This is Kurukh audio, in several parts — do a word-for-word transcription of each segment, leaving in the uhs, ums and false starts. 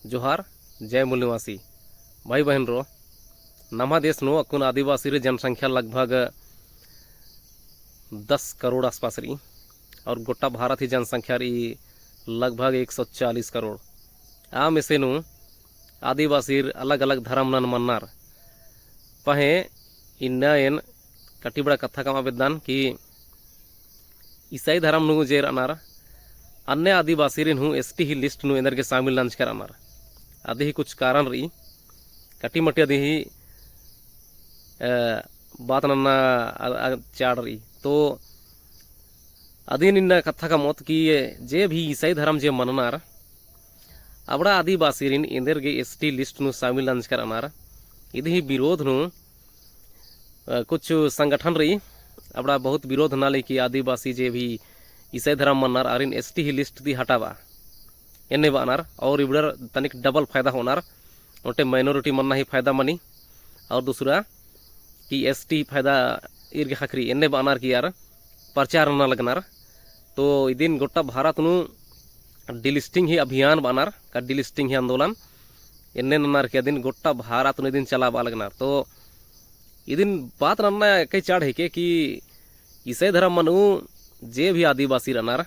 जोहार, जय मूल निवासी। भाई बहिन रो, नम्हा देश नू अक्कुन आदिवासीर जनसंख्या लगभग दस करोड़ आसपास रई और गोट्टा भारत ही जनसंख्या रई लगभग एक सौ चालीस करोड़। आ मेसे नू आदिवासीर अलग-अलग धरम नन मन्नर। पहें इन्ना एन कटिबड़ा कत्था कमआ बेद्दन कि ईसाई धरम नू जे रअनर, अन्ने आदिवासीरिन हूँ ST ही list नू एन्देरगे शामिल नंजकर रअनर। अदी ही कुछ कारण रई, कटी मटी अदी ही, अ, बात नन्ना अ, अ, चाड़ रई। तो अदिन इन्ना कत्था कमओत कि जे भी ईसाई धरम जे मन्नर, अबड़ा आदिवासीरिन एन्देरगे ST list नू शामिल नंजकर रअनर। इदी ही विरोध नू अ, कुछ संगठन रई, अबड़ा बहुत विरोध नना लगी कि आदिवासी जे भी ईसाई धरम मन्नर आरिन ST ही list ती हटाबआ। एन्ने बअनर और इबड़र तनिक double फायदा होअनर, ओन्टे minority मन्ना ही फायदा मनी और दूसरा कि ST फायदा ईर गे ख़क्खरई, एन्ने बअनर कि आर प्रचार नना लगनर। तो इदिन गोट्टा भारत नू delisting ही अभियान बअनर, का delisting ही आंदोलन, एन्ने ननर कि अदिन गोट्टा भारत नू इदिन चलाबआ लगनर। तो इदिन बात नन्ना एका चाड़ हिके कि ईसाई धरम मनु जे भी आदिवासी रअनर,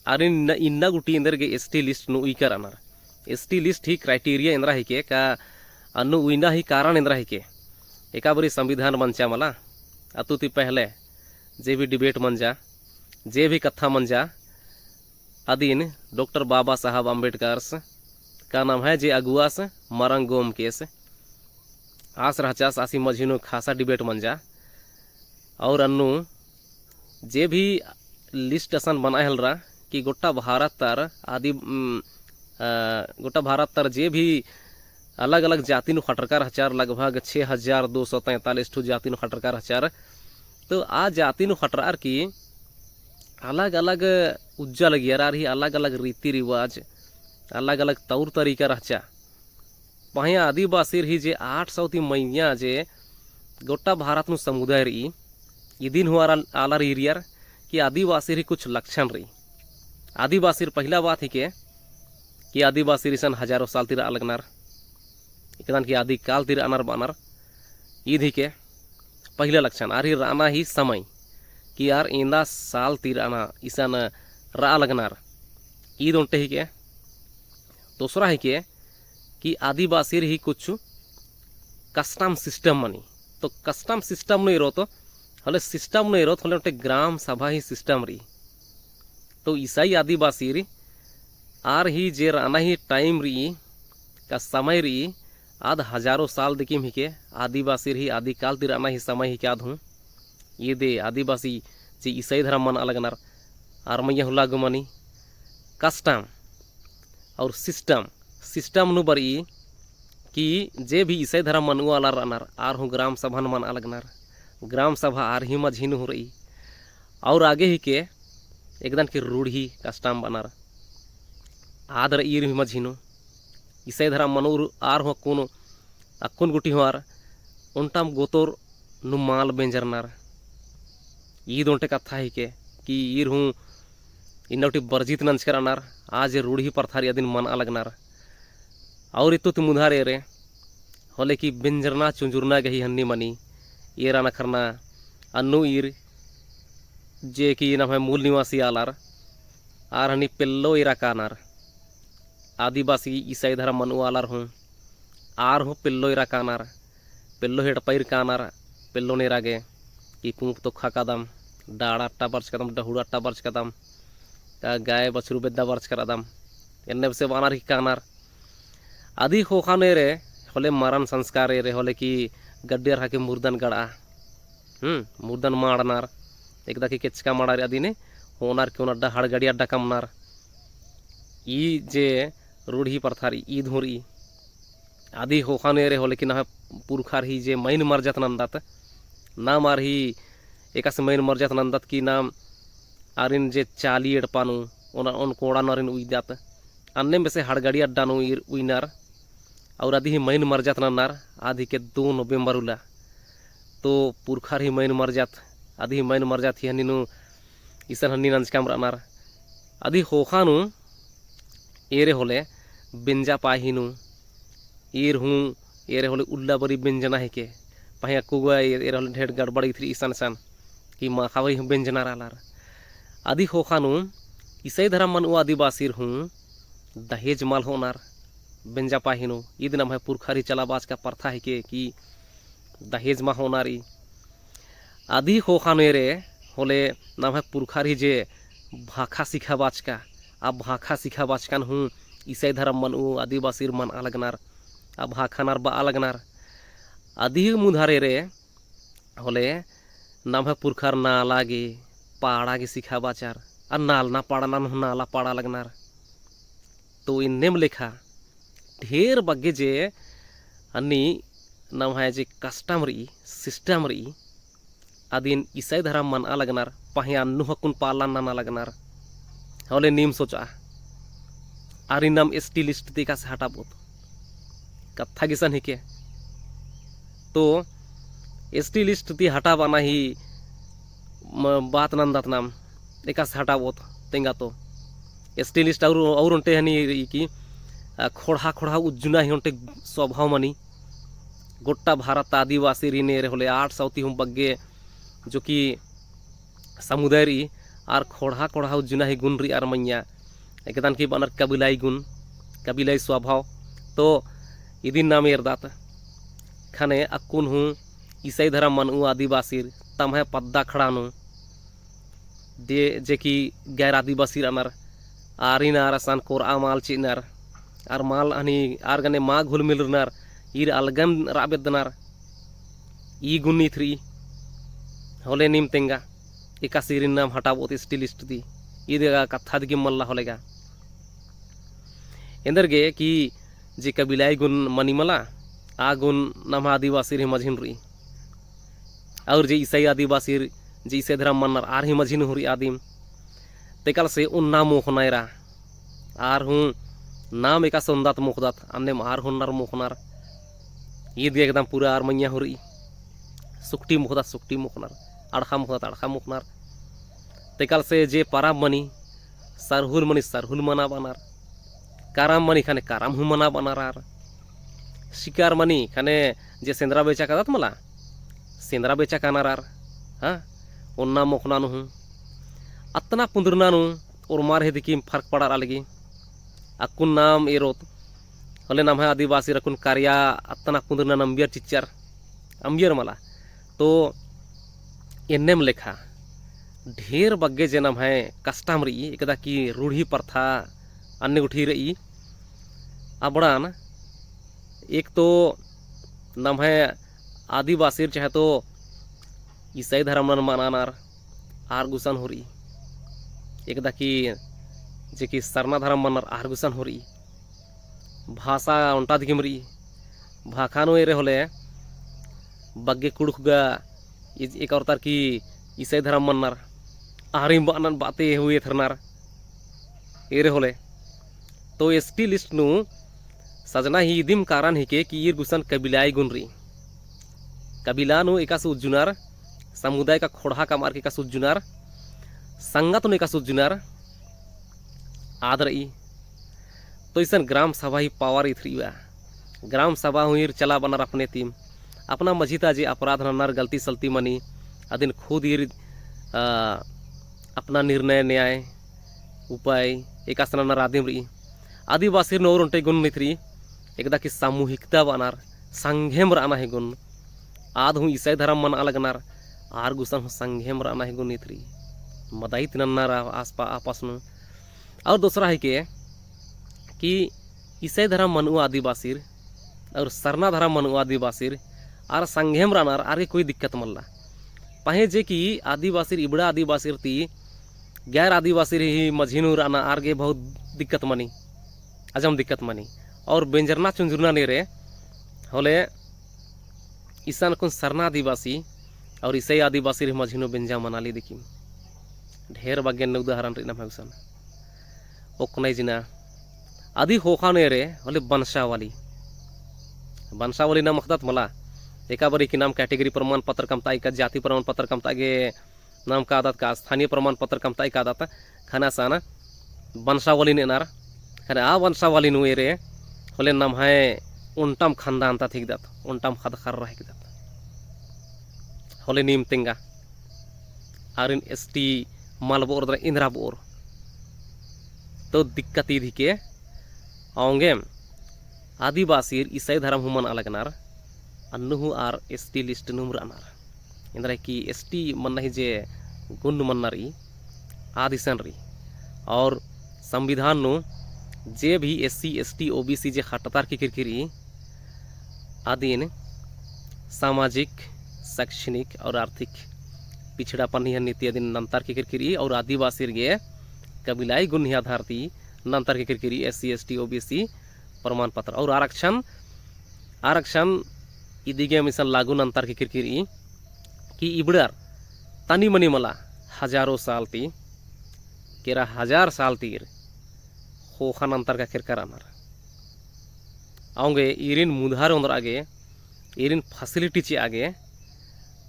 आरिन इन्ना, इन्ना गूटी एन्देरगे ST list नू उइकर रअनर। ST list ही criteria एन्दरा हिके, का अन्नु उइना ही कारण एन्दरा हिके। एका बारी संविधान मंजा मला, अत्तु ती पहले जे भी debate मंजा, जे भी कत्था मंजा, अदिन डॉक्टर बाबा साहब अम्बेडकरस का नम्है जे अगुवास मरंग गोमकेस आस रहचस, आसी मझी नू खासा debate मंजा। और अन्नु जे भी list असन बनाए हेलरा कि गोट्टा भारत तर आदि, उम, अ, गोट्टा भारत तर जे भी अलग-अलग जाति नू खटरका रहचर, लगभग छः हजार दो सौ तैंतालीस ठो जाति नू खटरका रहचर। तो आ जाति नू खटरअर की अलग-अलग उज्जा लगियर, आर ही अलग-अलग रीति रिवाज, अलग-अलग तौर तरीका रहचा। पहें आदिवासीर ही जे आठ सौ ती मइय्याँ जे गोट्टा भारत नू समुदाय रई, इदिन हूँ आर-, आलर ईरियर कि आदिवासीर ही कुछ लक्षण रई। आदिवासीर पहिला बात हिके कि आदिवासीर इसन हजारों साल ती रआ लगनर, एकदन कि आदिकाल ती रअनर बअनर। ईद हिके पहिला लक्षण, आर ही रअना ही समय कि आर एन्दा साल ती रअना इसन रआ लगनर। ईद ओन्टे हिके। दोसरा हिके कि आदिवासीर ही कुछ custom system मनी। तो custom system नू एरोत, होले system नू एरोत, होले ओन्टे ग्राम सभा ही system रई। तो ईसाई आदिवासीर आर ही जे रअना ही time रई, का समय रई, आद हजारों साल दिकिम हिके, आदिवासीर ही आदिकाल ती रअना ही समय हिके आद हूँ। ईदे आदिवासी जे ईसाई धरम मनआ लगनर, आर मइय्याँ हूँ लागू मनी। Custom और system, system नू बरई कि जे भी ईसाई धरम मनुआ आलर रअनर, आर हूँ ग्राम सभन मनआ लगनर। ग्राम सभा आर ही मझी नू हूँ रई। और आगे हिके एकदन कि रूढ़ी custom बअनर। आद रई ईर ही मझी नू। ईसाई धरम मनुर आर हूँ अक्कुन, अक्कुन गूटी हूँ आर ओन्टम गोतोर नू माल बेंजरनर। ईद ओन्टे कत्था हिके कि ईर हूँ इन्ना गूटी बरजित नंजकर रअनर, आ जे रूढ़ी प्रथा रई अदिन मनआ लगनर। और इत्तु ती मुधार एरे, होले कि बेंजरना चुंजुरना गही हन्नी मनी, एरा नखरना, अन्नु ईर जे कि नम्है मूल निवासी आलर, आर हनी पेल्लो एरा कानर। आदिवासी ईसाई धरम मनुआ आलर हूँ, आर हूँ पेल्लो एरा कानर, पेल्लो ही एड़पा ईर कानर, पेल्लोन एरा गे कि पूंप तोखा कादम, डाड़ा अट्टा बरचकादम, डहुड़ा अट्टा बरचकादम, का गाय बछरू बेद्दा बरचका रअदम, एन्ने बेसे बअनर की कानर। अदी ख़ोख़ा नू एरे होले मरन संस्कार एरे होले कि गड्डियर हके मुर्दन गड़आ, हम्म, मुर्दन माड़नर, एकदा कि केचका माड़ार अदिने होनर कि ओन अड्डा हड़गड़ी अड्डा कमनर। ई जे रूढ़ी प्रथा रई, ईद हूँ रई। अदी ख़ोख़ा नू एरे होले कि नम्है पुरखर ही जे मइन मरजत नन्दत, नाम आर ही एकासे मइन मरजत नन्दत कि नाम आरिन जे चाली एड़पा नू, ओन, ओन कोड़ा नू आरिन उइदत। अन्नेम बेसे हड़गड़ी अड्डा नू ईर उइनर, और अदी ही मइन मरजत नन्नर, आद हिके दो नवंबर उल्ला। तो पुरखर ही मइन मरजत, अदी ही मइन मरजत ही हन्नी नू इसन हन्नी नंजकम रअनर। अदी ख़ोख़ा नू एरे होले बेंजा पाही नू, ईर हूँ, एरे होले उल्ला बरी बेंजना हिके, पहें अक्कु गा एरे होले ढेर गड़बड़ इथरी इसन सन, कि माखा बरी हूँ बेंजनर आलर। अदी ख़ोख़ा नू, ईसाई धरम मनऊ आदिवासिर हूँ, दहेज मल होअनर, बेंजा पाही नू, ईद नम्है पुरखर ही चला बाचका प्रथा हिके कि दहेज मल होअनर ई। अदी ख़ोख़ा नू एरे होले नम्है पुरखर ही जे भाखा सिखा बाचका, आ भाखा सिखा बाचकन हूँ ईसाई धरम मनऊ आदिवासिर मना लगनर, आ भाखा नर बआ लगनर। अदी मुन्धर एरे होले नम्है पुरखर नाला गे, पाड़ा गे सिखा बाचर, आ नालना पाड़ा नन हूँ नाला पाड़ा लगनर। तो इन्नेम लेखा ढेर बग्गे जे अन्नी नम्है जे custom रई, system रई, अदिन ईसाई धरम मना लगनर, पहें अन्नु अक्कुन पालन नना लगनर। होले नीम सोचा, आरिन नाम ST list ती एकासे हटाबओत। कत्था गे इसन हिके। तो ST list ती हटाबअना ही म-, बात नन्दत नाम, एकासे हटाबओत तेंगा तो। ST list और, और ओन्टे हनी रई कि, आ, ख़ोंड़हा ख़ोंड़हा उज्जना ही ओन्टे स्वभाव मनी। गोट्टा भारत आदिवासिर ही एरे होले आठ सौ ती हूँ बग्गे जो कि समुदाय रई, आर ख़ोंड़हा ख़ोंड़हा उज्जना ही गुन रई आर मइय्याँ। एकदन कि बअनर कबीलाई गुन, कबीलाई स्वभाव। तो इदिन नाम एरदत। ख़ने अक्कुन हूँ ईसाई धरम मनऊ आदिवासिर तम्है पद्दा अखड़ा नू दे जे कि गैर आदिवासी रअनर, आरिन आर असन कोरआ मल चिअनर, आर मल हनी आर गने मल घुल मिल रअनर, ईर अलगन रआ बेद्दनर, ई गुन इथरी, होले नीम तेंगा, एकासे ईरिन नाम हटाबओत ST list ती, ईद गा कत्था दिम मल्ला होले गा। एन्देरगे कि जे कबीलाई गुन मनी मला, आ गुन नम्है आदिवासिर ही मझी नू रई। और जे ईसाई आदिवासिर, जे ईसाई धरम मनर आर ही मझी नू हूँ रई आदिम। तेकल से ओन्ना मोख़ना एरा। आर हूँ नाम एकासे ओन्दत मोख़दत, अन्नेम आर हूँ ओन्नर मोख़नर। ईद गे एकदम पूरा आर मइय्याँ हूँ रई। सुकटी मोख़दत, सुकटी मोख़नर। अड़ख़ा मोख़दत, अड़ख़ा मोख़नर। तेकल से जे परब मनी, सरहुल मनी, सरहुल मना बअनर। करम मनी ख़ने करम हूँ मना बअनर आर। शिकार मनी ख़ने जे सेंदरा बेचा कादत मला, सेंदरा बेचा कानर आर। हाँ, ओन्ना मोख़ना नू हूँ। अतना पुन्दुरना नू ओर्मार ही दिकिम फर्क पड़रआ लगी। अक्कुन नाम एरोत, होले नम्है आदिवासिर अक्कुन कार्या अतना पुन्दुरना नू अम्बियर चिच्चर, अम्बियर मला। तो एन्नेम लेखा ढेर बग्गे जे नम्है custom रई, एकदा कि रूढ़ी प्रथा अन्ने गुट्ठी रई। अबड़न एक तो नम्है आदिवासिर चाहे तो ईसाई धरम नन मनानर आर गुसन हूँ रई, एकदा कि जे कि सरना धरम मनर आर गुसन हूँ रई। भाषा ओन्टा दिकिम रई। भाखा नू एरे होले बग्गे कुँड़ुख़ गा ए-, एका ओर्तर कि ईसाई धरम मनर, आरिम बअनन बाते हूँ एथरनर एरे होले। तो ST list नू सजना ही इदिम कारण हिके कि ईर गुसन कबीलाई गुन रई। कबीला नू एकासे उज्जुनर, समुदाय का ख़ोंड़हा कमअर की एकासे उज्जुनर, संगत नू एकासे उज्जुनर, आद रई। तो इसन ग्राम सभा ही power इथरी बा। ग्राम सभा हूँ ईर चला बअनर अपने तिम। अपना मझी ता जे अपराध नन्नर गलती सलती मनी, अदिन खुद ईर, आ, अपना निर्णय न्याय उपाय एकासे नन्नर आदिम रई। आदिवासिर नू और ओन्टे गुन इथरी, एकदा कि सामूहिकता बअनर, संघेम रअना ही गुन। आद हूँ ईसाई धरम मनआ लगनर, आर गुसन हूँ संघेम रअना ही गुन इथरी। मदइत नन्नर आ-, आसपा-, आपस नू। और दोसरा हिके कि ईसाई धरम मनुआ आदिवासिर और सरना धरम मनुआ आदिवासिर आर संघेम रअनर आर गे कोई दिक्कत मल्ला। पहें जे कि आदिवासिर इबड़ा आदिवासिर ती गैर आदिवासिर ही मझी नू रअना आर गे बहुत दिक्कत मनी, अजम दिक्कत मनी। और बेंजरना चुंजुरना नेरे होले इसन अक्कुन सरना आदिवासी और ईसाई आदिवासिर ही मझी नू बेंजा मनाली दिकिम। ढेर बग्गे नू उदाहरण रई नम्है गुसन। ओक्कनई जिना अदी ख़ोख़ा नू एरे होले वंशावली। वंशावली नाम अख़दत मला। एका बारी कि नाम category प्रमाण पत्र कमता, एका जाति प्रमाण पत्र कमता गे नाम कादत का स्थानीय प्रमाण पत्र कमता कादत। ख़ने असन वंशावली नेअनर। खने आ वंशावली नू एरे होले नम्है ओन्टम खानदान ता हिकदत, ओन्टम ख़द्द ख़र्रा हिकदत। होले नीम तेंगा आरिन ST मल बओर दरा एन्दरा बओर। तो दिक्कत ईद हिके, औंगेम आदिवासीर ईसाई धरम हूँ मना लगनर, अन्नु हूँ आर ST list नुम रअनर। एन्दरा कि ST मन्ना ही जे गुण मन्ना रई, आद इसन रई। और संविधान नू जे भी SC, ST, OBC जे ख़ट्टतार की किरकिरी, अदिन सामाजिक, शैक्षणिक और आर्थिक पिछड़ापन ही हन्नी ती अदिन नन्तार की किरकिरी और आदिवासीर गे कबीलाई गुण ही आधार ती नन्तार की किरकिरी SC, ST, OBC प्रमाण पत्र और आरक्षण, आरक्षण इदिगे मिसन लागू नन्तार की किरकिरी कि इबड़र तनी मनी मला हजारों साल ती, केरा हजार साल तीर ख़ोख़ा नन्तार का केरका रअनर। औंगे ईरिन मुधार ओन्द्रआ गे, ईरिन facility चिआ गे,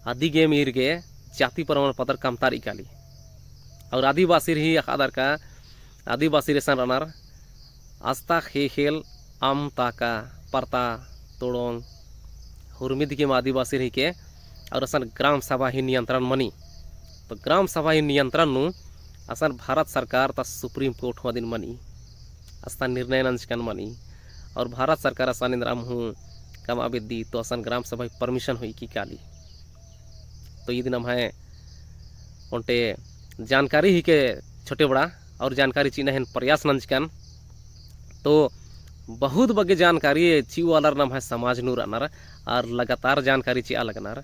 अदिगेम ईर गे जाति प्रमाण पत्र कमतारई काली। और आदिवासीर ही अख़दर का, आदिवासीर एसन रअनर, अस्ता ख़ेख़ेल, अम, ताका, परता, तोड़ोंग, हुरमी दिगेम आदिवासीर हिके, और असन ग्राम सभा ही नियंत्रण मनी। तो ग्राम सभा ही नियंत्रण नू असन भारत सरकार ता Supreme Court हूँ अदिन मनी, अस्ता निर्णय नंजकन मनी, और भारत सरकार असन एन्दराम हूँ कमआ बेद्दी, तो असन ग्राम सभा ही permission होई की काली। तो ईद नम्है ओन्टे जानकारी हिके छोटे बड़ा, और जानकारी चिअना हेन प्रयास नंजकन। तो बहुत बग्गे जानकारी चिऊ आलर नम्है समाज नू रअनर, और लगातार जानकारी चिआ लगनर।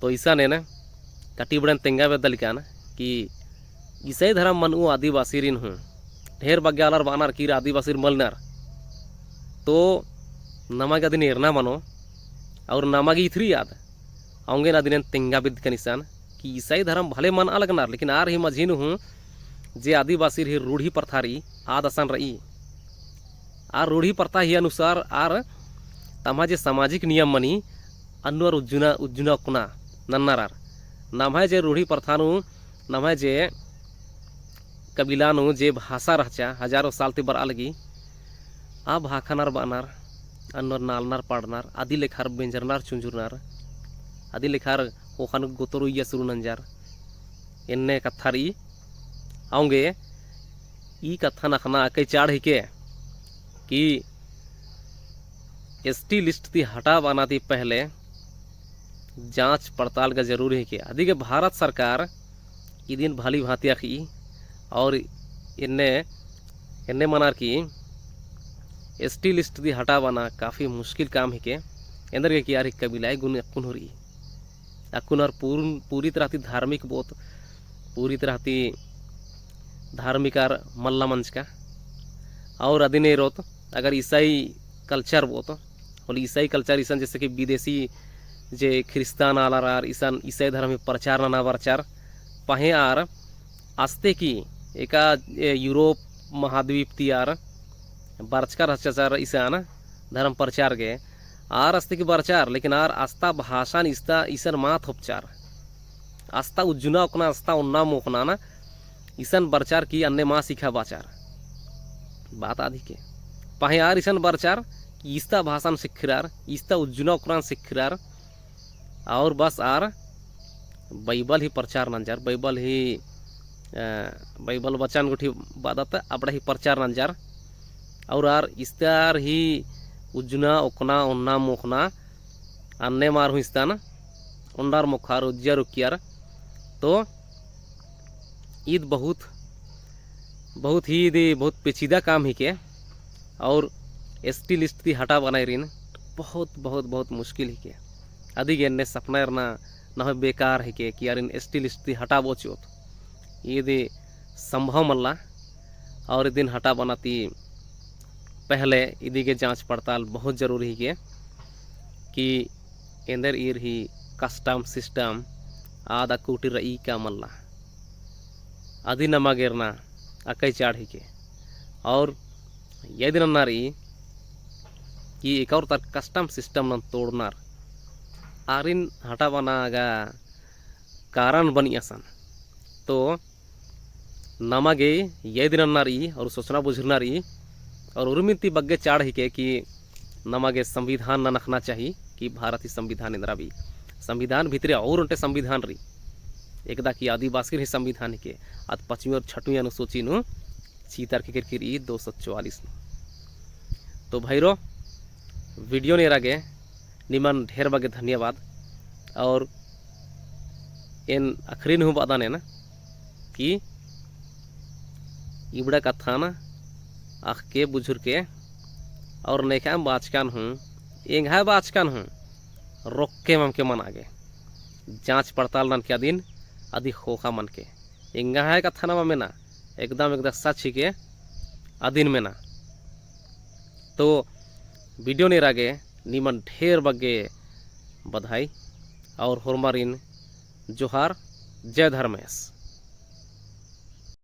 तो इसन एन कटी बड़न तेंगा बेद्दलिकन कि ईसाई धरम मनऊ आदिवासीरिन हूँ ढेर बग्गे आलर बअनर कि ईर आदिवासीर मलनर। तो नमा गे अदिन एरना मनो, और नमा गे इथरी आद औंगे ना दिनेन तेंगा बेद्दकन इसन कि ईसाई धरम भले मनआ लगनर, लेकिन आर ही मझी नू हूँ जे आदिवासीर ही रूढ़ी प्रथा रई, आद असन रई। आर रूढ़ी प्रथा ही अनुसार आर तम्है जे सामाजिक नियम मनी, अन्नु आर उज्जुना, उज्जुना ओक्कना नन्नर आर। नम्है जे रूढ़ी प्रथा नू, नम्है जे कबीला नू जे भाषा रहचा, हजारों साल ती बरआ लगी, आ भाखा नर बअनर, अन्नु आर नालनर पाड़नर, अदी लेखा आर बेंजरनर चुंजुरनर, अदी लेखा आर ख़ोख़ा नू गोतोर उइया सुरु नंजर, एन्ने कत्था रई। औंगे ई कत्थन अख़ना अकय चाड़ हिके कि ST list ती हटाबअना ती पहले जाँच पड़ताल गा जरूरी हिके। अदिगे भारत सरकार इदिन भली भाँति अख़ई और एन्ने, एन्ने मनर कि ST list ती हटाबअना काफी मुश्किल काम हिके। एन्देरगे कि आर ही कबीलाई गुन अक्कुन हूँ रई। अक्कुन आर पूर्ण, पूरी तरह ती धार्मिक बओत, पूरी तरह ती धार्मिक आर मल्ला मंजका। और अदिन एरोत, अगर ईसाई culture बओत, होले ईसाई culture इसन जैसे कि विदेशी जे ख्रिस्तान आलर आर इसन ईसाई धर्म ही प्रचार नना बरचर, पहें आर अस्ते कि एका, ए, यूरोप महाद्वीप ती आर बरचका रहचर इसन धर्म प्रचार गे, आर अस्ते कि बरचर, लेकिन आर अस्ता भाषान इस्ता इसन मा थोपचर। अस्ता उज्जुना ओक्कना, अस्ता ओन्ना मोख़ना ना, इसन बरचर कि अन्ने मा सिखाबाचर। बात आद हिके। पहें आर इसन बरचर कि इस्ता भाषान सिखरर, इस्ता उज्जुना ओक्कनान सिखरर, और बस आर बाइबल ही प्रचार नंजर, बाइबल ही, अ, बाइबल वचन गुट्ठी बअदत अबड़ा ही प्रचार नंजर। और आर इस्तार ही उज्जुना ओक्कना ओन्ना मोख़ना अन्नेम आर हूँ इस्तान ओन्नर मोख़र उज्जर उक्कियर। तो ईद बहुत, बहुत ही ईद बहुत पेचीदा काम हिके। और ST list ती हटाबअना ईरिन बहुत, बहुत, बहुत मुश्किल हिके। अदिगे एन्ने सपना एरना नम्है बेकार हिके कि आरिन ST list ती हटाबओ चिओत। ईद संभव मल्ला। और इदिन हटाबअना ती पहले इदिगे जाँच पड़ताल बहुत जरूरी हिके कि एन्देर ईर ही custom system आद अक्कु गूटी रई का मल्ला। अदिन नमा गे एरना अकय चाड़ हिके। और यदिन नन्ना रई कि एकअर तर custom system नन तोड़नर, आरिन हटाबअना गा कारण बनी असन। तो नमा गे यदिन नन्ना रई और सोचना बुझुरना रई और उर्मिन ती बग्गे चाड़ हिके कि नमा गे संविधान ननखना चाही कि भारत ही संविधान एन्दरा भी। संविधान भितरे और ओन्टे संविधान रई। एकदा कि आदिवासी ही संविधान हिके, अद पचमी और छठवी अनुसूची नू चीतर के किरकिरी दो सौ चौवालीस नू। तो भइरो, video नेरा गे निमन ढेर बग्गे धन्यवाद। और एन अखरिन हूँ बअदन एन कि इबड़ा कत्थन अख़के बुझुरके और नेखा बाचकन हूँ, एंग्है बाचकन हूँ, रोक्के ममके मना गे। जाँच पड़ताल ननके अदिन, अदी ख़ोख़ा मनके। एंग्है कत्थन मा मेना, एकदम एकदम सच हिके, अदिन मेना। तो video नेरा गे निमन ढेर बग्गे बधाई और होरमारिन जोहार। जय धर्मेस।